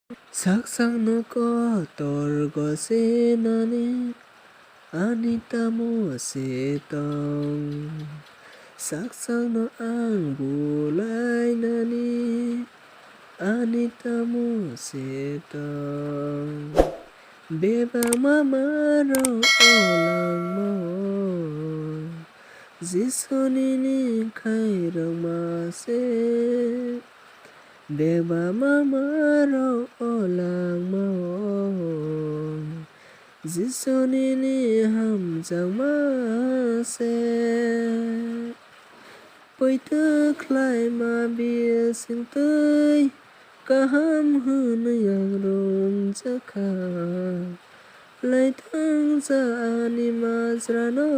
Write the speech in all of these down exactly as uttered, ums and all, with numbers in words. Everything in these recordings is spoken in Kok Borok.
Saksakno kotor gosinani ani tamo se tong? Saksakno ang bulainani ani tamo se tong? Bebak mama rok o langmao Jisu nini khairokma se. Bebak mama rok o langmao Jisu nini hamjakma se. Poito khlaima bising twi kaham hwnwi ang rwngjakha. Laithang ja ani majrano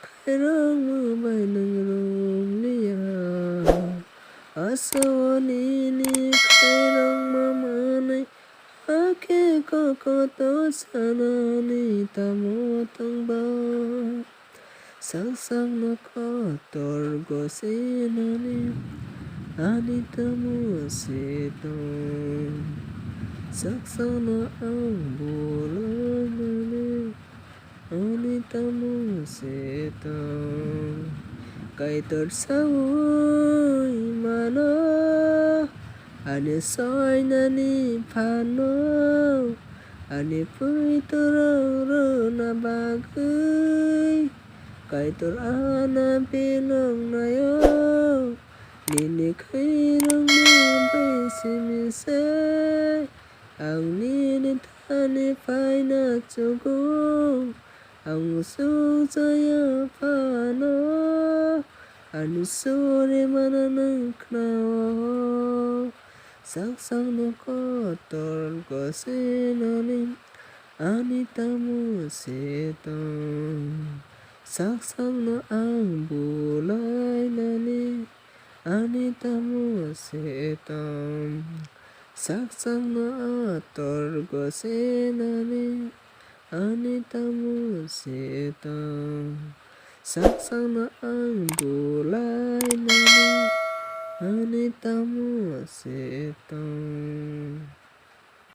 khairokma bai nwng rwngya. Aswk o nini khairokma manwi hakhe kokoto sanani tamo tongba? Saksakno kotor gosinani ani tamo se tong? Saksakno ang bulainani ani tamo se tong? Kaitor saui mano ani soinani phano ani poito rok rwna bagwi. Kaitor ana belong naio nini khairokma bai simi se. Ang nini thani phaina chugo, ang sukjaya phano ani suri mana nwng khnao. Saksakno kotor gosinani ani tamo se tong? Saksakno ang bulainani ani tamo se tong? Saksakno ator gosinani ani tamo se tong? Saksakno ang bulainani ani tamo se tong?